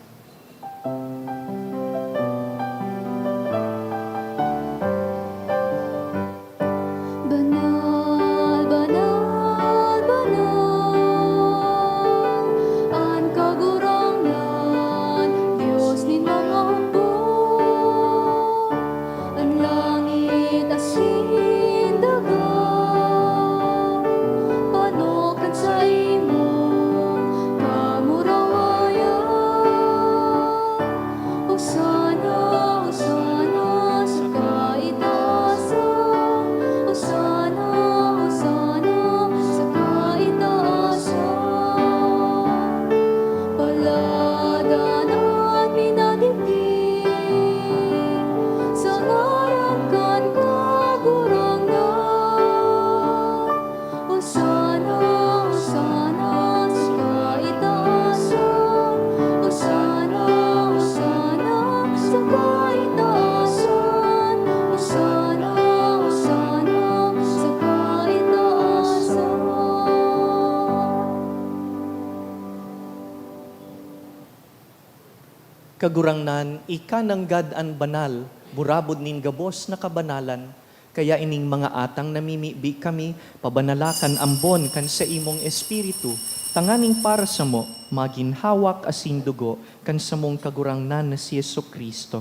Kagurangnan, ika nanggad an banal, burabod nin gabos na kabanalan. Kaya ining mga atang namimibi kami, pabanala kan ambon kan saimong Espiritu, tanganing para samo magin hawak asin dugo kan samong Kagurangnan na si Jesu-Cristo.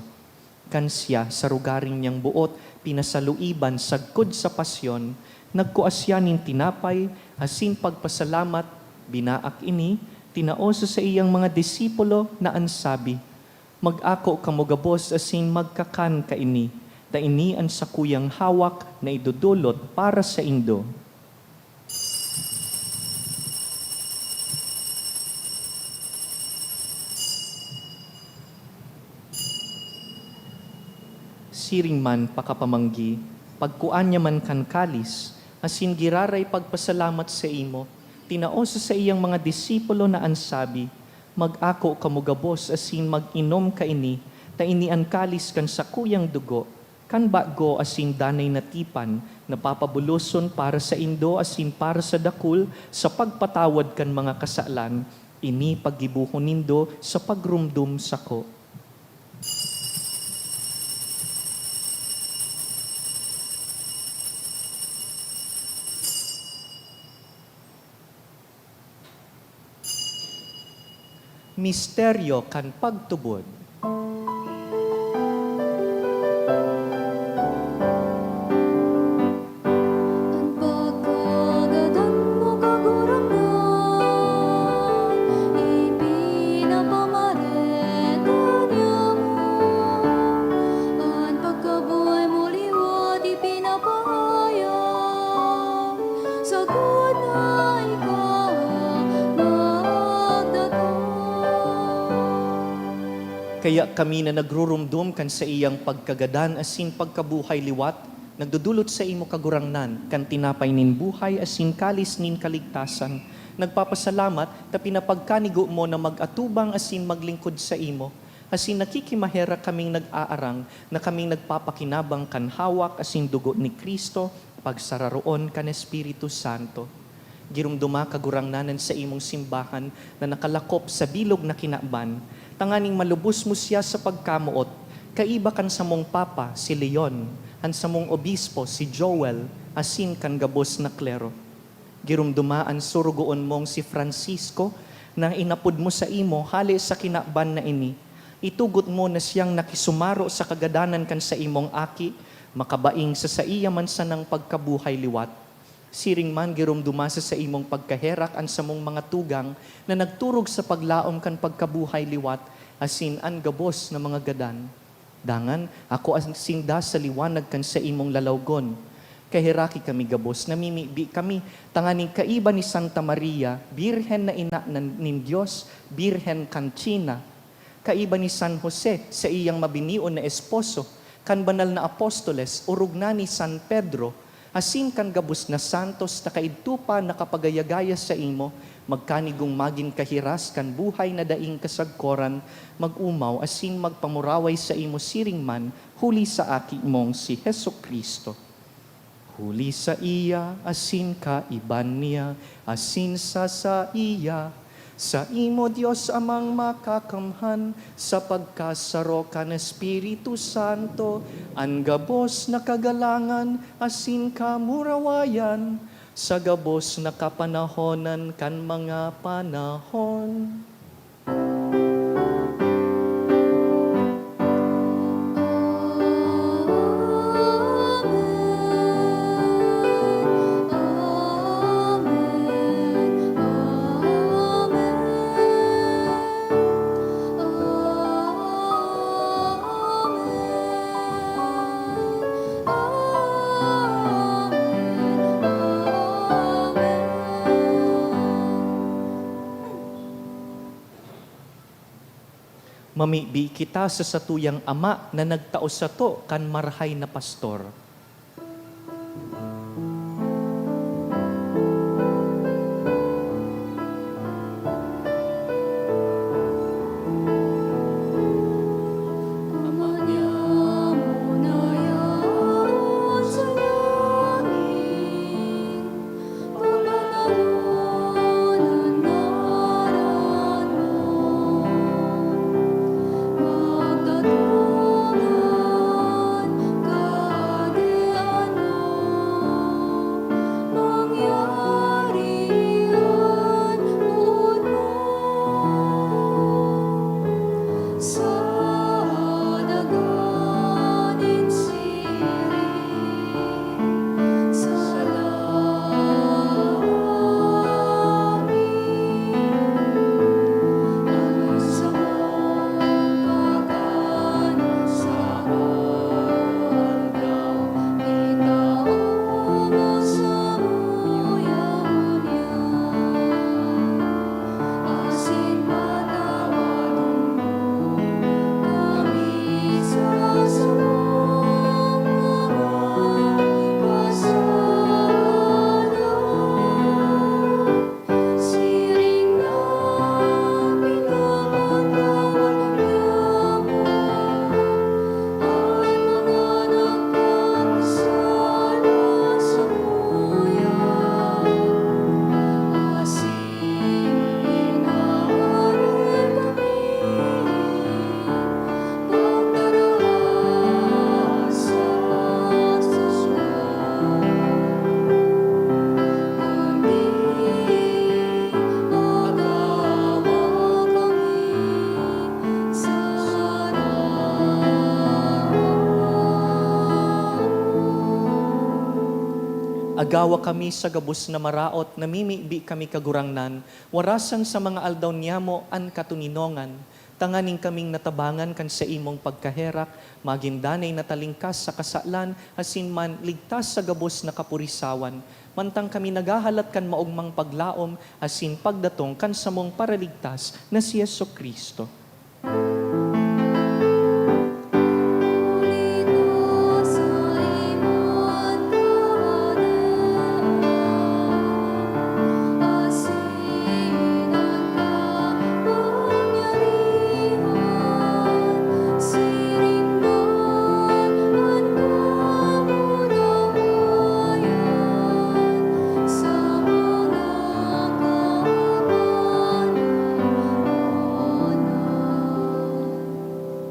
Kan siya, sa rogaring niyang boot, pinasaluiban sagkod sa pasyon, nagkua siya nin tinapay asin pagpasalamat, binaak ini, tinao sa saiyang mga disipulo na an sabi, "Mag-ako kamo gabos asin magkakan kaini, ta ini an sakuyang hawak na idodolot para saindo." Siring man pakapamanggi, pagkua niya man kan kalis, asin giraray pagpasalamat saimo, tinao sa saiyang mga disipulo na an sabi, "Mag-ako kamo gabos asin mag-inom kaini, ta ini an kalis kan sakuyang dugo, kan bago asin danay na tipan, na papabuloson para saindo asin para sa dakul sa pagpatawad kan mga kasalan. Ini paggibohon nindo sa pagromdom sako." Misteryo kan pagtubod. An pagkagadan mo, Kagurangnan, ipinapamareta niamo. An pagkabuhay mo liwat ipinapahayag, sagkod na ika magdatong. Kaya kami na nagruromdom kan saiyang pagkagadan asin pagkabuhay liwat, nagdodolot saimo, Kagurangnan, kan tinapay nin buhay asin kalis nin kaligtasan, nagpapasalamat ta pinapagkanigo mo na mag-atubang asin maglingkod saimo, asin nakikimaherak kaming nag-aarang na kaming nagpapakinabang kan hawak asin dugo ni Cristo, pagsararoon kan Espiritu Santo. Giromdoma, Kagurangnan, an saimong simbahan na nakalakop sa bilog na kinaban, tanganing malubos mo siya sa pagkamoot, kaiba kan samong Papa, si Leon, an samong Obispo, si Joel, asin kan gabos na klero. Giromdoma an sorogoon mong si Francisco na inapod mo saimo hale sa kinaban na ini. Itugot mo na siyang nakisumaro sa kagadanan kan saimong Aki, makabaing sa saiya man sanang pagkabuhay liwat. Siring man, giromdoma sa saimong pagkaherak an samong mga tugang na nagturog sa paglaom kan pagkabuhay liwat asin an gabos na mga gadan. Dangan, akoa sinda sa liwanag kan saimong lalawgon. Kaheraki kami gabos, namimibi kami, tanganing kaiba ni Santa Maria, Birhen na ina na, nin Dios, Birhen kan China, kaiba ni San Jose, saiyang mabinion na esposo, kan banal na apostoles, orog na ni San Pedro, asin kan gabos na santos na kaidto pa nakapagayagaya saimo, magkanigong magin kahiras kan buhay na daing kasagkoran, mag-omaw asin magpamuraway saimo siring man huli sa Aki mong si Jesu-Cristo. Huli saiya, asin kaiba niya, asin sa saiya, saimo, Dios Amang Makakamhan, sa pagkasaro kan Espiritu Santo, an gabos na kagalangan asin kamurawayan, sa gabos na kapanahonan kan mga panahon. Mamibi kita sa satuyang Ama na nagtao sato kan marahay na pastor. Ama niamo na yaon sa langit, pabanalon an ngaran mo. Agawa kami sa gabos na maraot, namimibi kami, Kagurangnan, warasan sa mga aldaw niyamo an katoninongan, tanganing kaming natabangan kan saimong pagkaherak, magin danay na talingkas sa kasalan, asin man ligtas sa gabos na kapurisawan, mantang kami naghahalat kan maogmang paglaom asin pagdatong kan samong Paraligtas na si Jesu-Cristo.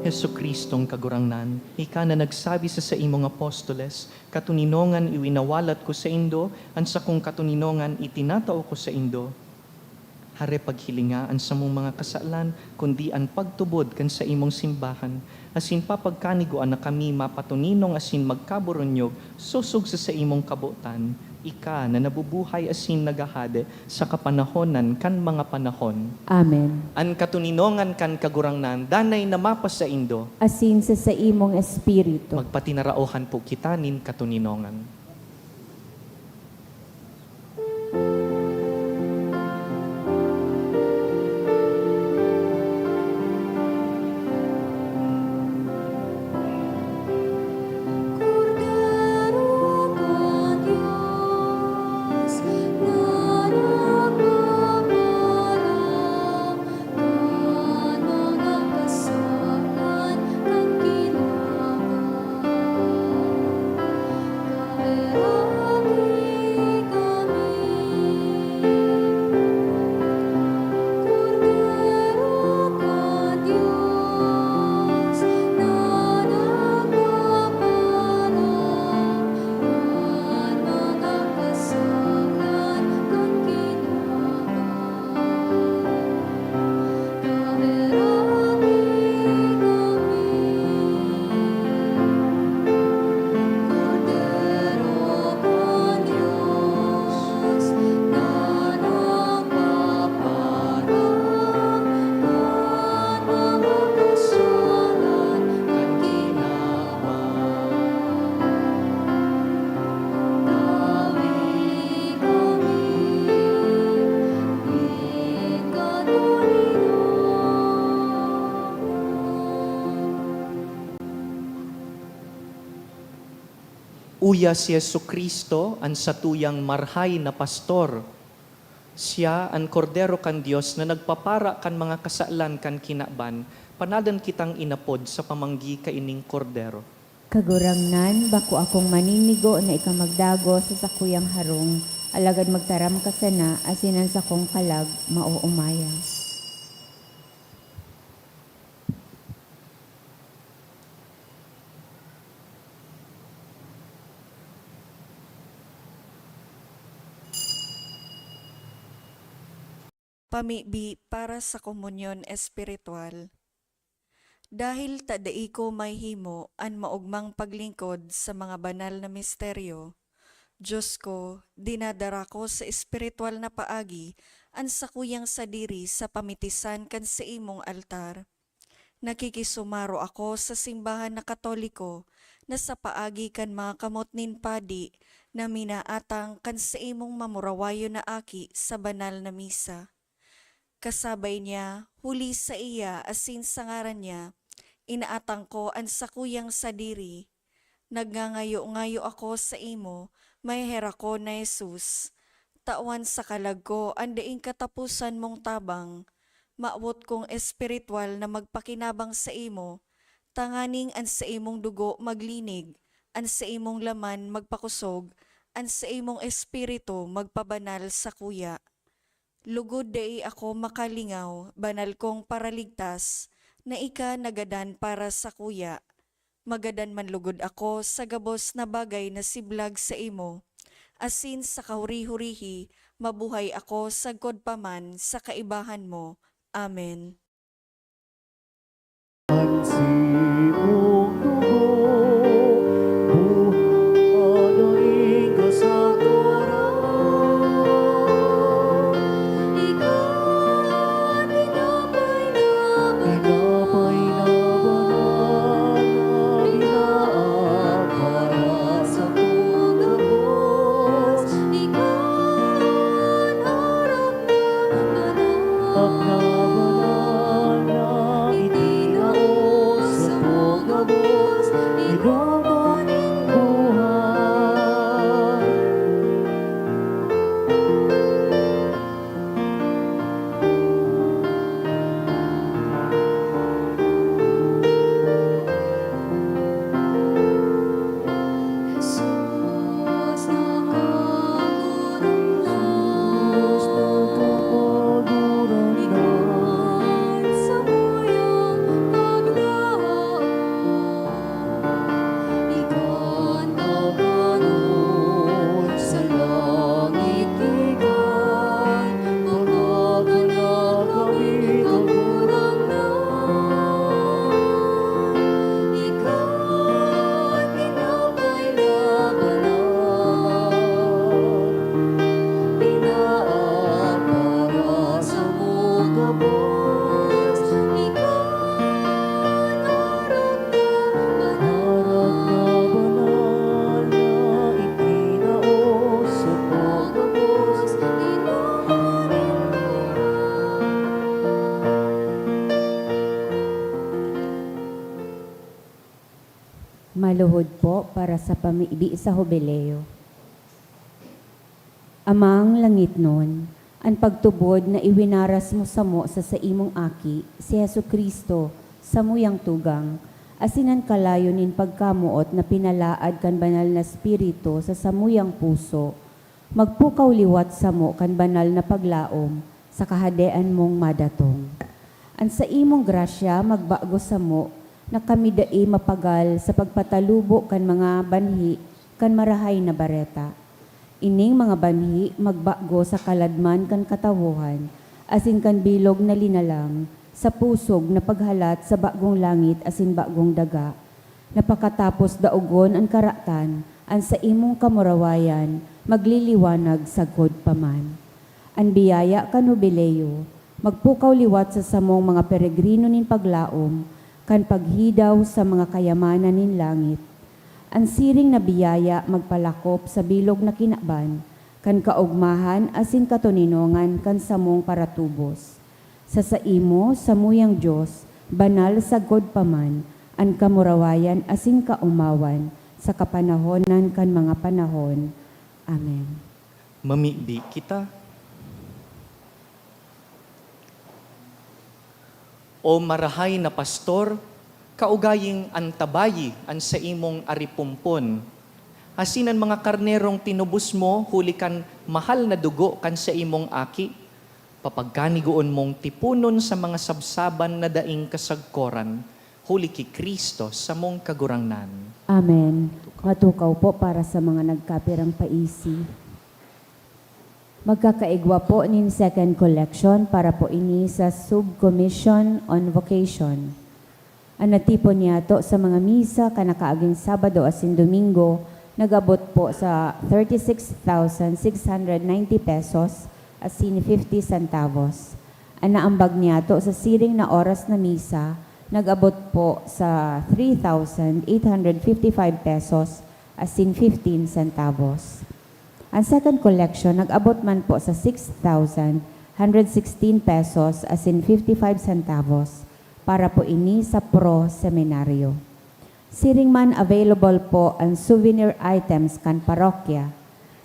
Jesu-Cristong Kagurangnan, ika na nagsabi sa saimong apostoles, "Katoninongan iwinawalat ko saindo, an sakong katoninongan itinatao ko saindo." Hare paghilinga an samong mga kasalan, kundi an pagtubod kan saimong simbahan, asin papagkanigoan na kami mapatoninong asin magkaboronyog sosog sa saimong kabotan, ika na nabubuhay asin naghahade sa kapanahonan kan mga panahon. Amen. An katoninongan kan Kagurangnan danay na mapasaindo. Asin sa saimong espiritu. Magpatinaraohan po kita nin katoninongan. Uya si Jesu-Cristo an satuyang marhay na pastor. Siya an Kordero kan Dios na nagpapara kan mga kasalan kan kinaban. Panadan kitang inapod sa pamanggi kaining Kordero. Kagurangnan, bako akong maninigo na ika magdagos sa sakuyang harong, alagad magtaram ka sana, asin an sakong kalag maoomaya. Pamibi para sa komunyon espiritual. Dahil ta dai ko mahimo an maogmang paglingkod sa mga banal na misteryo, Diyos ko, dinadara ko sa espiritual na paagi an sakuyang sadiri sa pamitisan kan saimong altar. Nakikisumaro ako sa simbahan na Katoliko na sa paagi kan mga kamot nin padi na minaatang kan saimong mamurawayon na aki sa banal na misa. Kasabay niya, huli saiya asin sa ngaran niya, inaatang ko an sakuyang sadiri. Nagngangayo-ngayo ako saimo, maheherakon na Jesus. Tawan sa kalag ko an daing kataposan mong tabang. Mawot kong espiritual na magpakinabang saimo, tanganing an saimong dugo maglinig, an saimong laman magpakosog, an saimong espiritu magpabanal sakuya. Lugod dai ako makalingaw, banal kong Paraligtas, na ika nagadan para sakuya. Magadan man lugod ako sa gabos na bagay na siblag saimo, asin sa kahuri-hurihi mabuhay ako sagkod pa man sa kaibahan mo. Amen. An simong dugo, buhay na daing kasako. Banal na itinao sa mga gabos, inuman nin buhay. Maluhod po para sa pamibi sa Hubileo. Amang langitnon, an pagtubod na iwinaras mo samo sa saimong Aki, si Jesu-Cristo, samuyang tugang, asin an kalayo nin pagkamoot na pinalaad kan Banal na Espiritu sa samuyang puso, magpukaw liwat samo kan banal na paglaom sa Kahadean mong madatong. An saimong grasya magbago samo na kami dai mapagal sa pagpatalubo kan mga banhi kan Marahay na Bareta. Ining mga banhi magbago sa kaladman kan katawohan asin kan bilog na linalang sa pusog na paghalat sa bagong langit asin bagong daga, na pakatapos daogon an karatan, an saimong kamurawayan magliliwanag sagkod pa man. An biyaya kan Hubileo magpukaw liwat sa samong mga peregrino nin paglaom kan paghidaw sa mga kayamanan nin langit. An siring na biyaya magpalakop sa bilog na kinaban kan kaogmahan asin katoninongan kan samong paratubos. Sa saimo, samuyang Dios, banal sagkod pa man an kamurawayan asin kaomawan sa kapanahonan kan mga panahon. Amen. Mamibi kita. O marahay na pastor, kaugaying antabayi an saimong aripumpon, asin an mga karnerong tinubos mo huli kan mahal na dugo kan saimong Aki, papagkanigoon mong tiponon sa mga sabsaban na daing kasagkoran, huli ki Cristo, samong Kagurangnan. Amen. Matukaw po para sa mga nagkapirang paisi. Magkakaigwa po nin second collection para po ini sa Subcommission on Vocation. An natipon niyato sa mga misa kan nakaaging Sabado asin Domingo nag-abot po sa thirty-six thousand six hundred ninety pesos asin fifty centavos. An naambag niyato sa siring na oras na misa nag-abot po sa three thousand eight hundred fifty-five pesos asin fifteen centavos. An second collection nag-abot man po sa six thousand hundred sixteen pesos asin fifty-five centavos para po ini sa Pro Seminario. Siring man, available po an souvenir items kan parokya.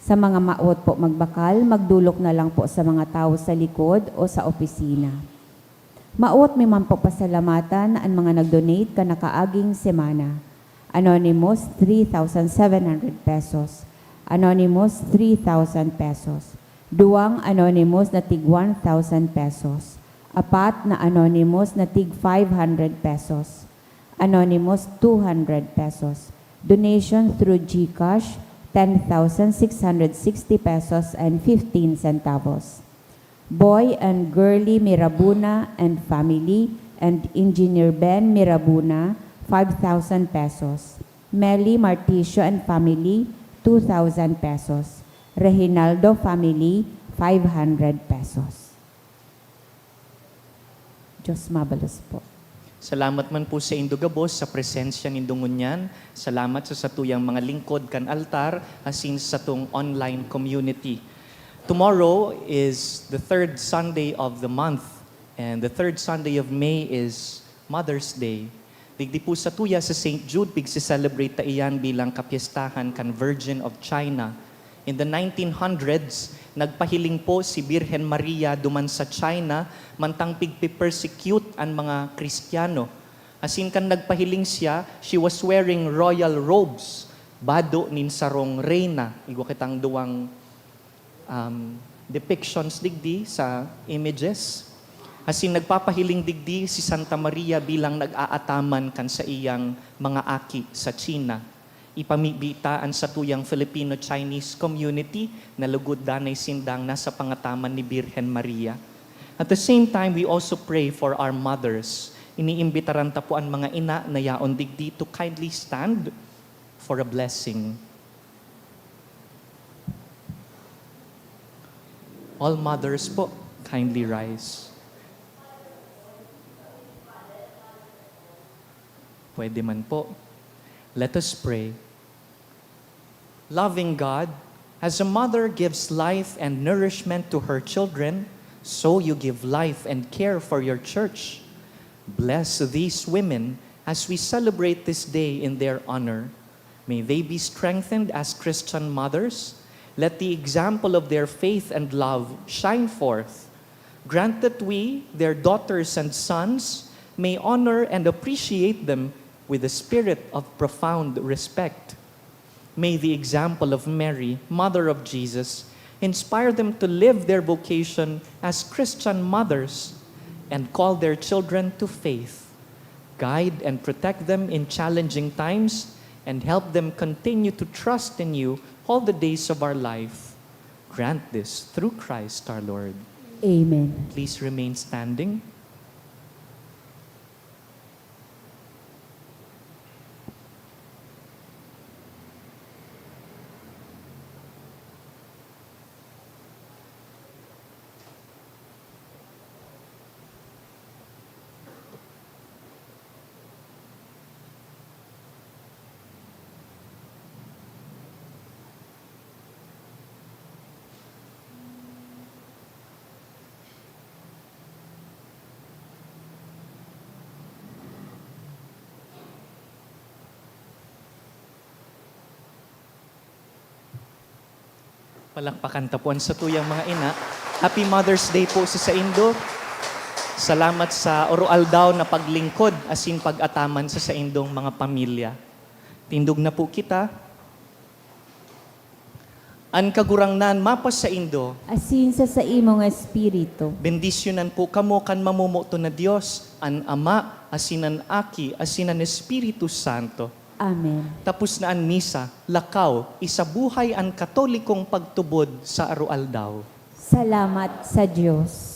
Sa mga maot po magbakal, magdolok na lang po sa mga tawo sa likod o sa opisina. Maot mi man po pasalamatan an mga nag-donate kan nakaaging semana. Anonymous, three thousand seven hundred pesos. Anonymous, three thousand pesos. Duwang anonymous na tig one thousand pesos. Apat na anonymous na tig five hundred pesos. Anonymous, two hundred pesos. Donation through GCash, ten thousand six hundred sixty pesos and fifteen centavos. Boy and Girly Mirabuna and family and Engineer Ben Mirabuna, five thousand pesos. Melly Marticio and family, two thousand pesos. Reginaldo family, five hundred pesos. Diyos mabalos po. Salamat man po saindo gabos sa presensya nindo ngunyan. Salamat sa satuyang mga lingkod kan altar, asin sa satong online community. Tomorrow is the third Sunday of the month. And the third Sunday of May is Mother's Day. Digdi po sa tuya sa Saint Jude, pigse-celebrate ta iyan bilang kapyestahan kan Virgin of China. In the nineteen hundreds, nagpahiling po si Birhen Maria duman sa China, mantang pigpe-persecute an mga Kristiyano. Asin kan nagpahiling siya, she was wearing royal robes, bado nin sarong reyna. Igwa kitang duwang, um, depictions digdi sa images. Asin nagpapahiling digdi si Santa Maria bilang nag-aataman kan saiyang mga aki sa China. Ipamibi ta an satuyang Filipino-Chinese community na lugod danay sindang nasa pangataman ni Birhen Maria. At the same time, we also pray for our mothers. Iniimbitaran ta po an mga ina na yaon digdi to kindly stand for a blessing. All mothers po, kindly rise. Pwede man po. Let us pray. Loving God, as a mother gives life and nourishment to her children, so you give life and care for your church. Bless these women as we celebrate this day in their honor. May they be strengthened as Christian mothers. Let the example of their faith and love shine forth. Grant that we, their daughters and sons, may honor and appreciate them with a spirit of profound respect. May the example of Mary, Mother of Jesus, inspire them to live their vocation as Christian mothers and call their children to faith. Guide and protect them in challenging times and help them continue to trust in you all the days of our life. Grant this through Christ our Lord. Amen. Please remain standing. Palakpakan ta po an satuyang mga ina. Happy Mother's Day po sa saindo. Salamat sa oro-aldaw na paglingkod asin pag-ataman sa saindong mga pamilya. Tindog na po kita. An Kagurangnan mapasaindo. Asin sa saimong espiritu. Bendisyonan po kamo kan mamomoton na Dios, an Ama, asin an Aki, asin an Espiritu Santo. Amen. Tapos na an misa, lakaw, isabuhay an katolikong pagtubod sa aroaldaw. Salamat sa Diyos.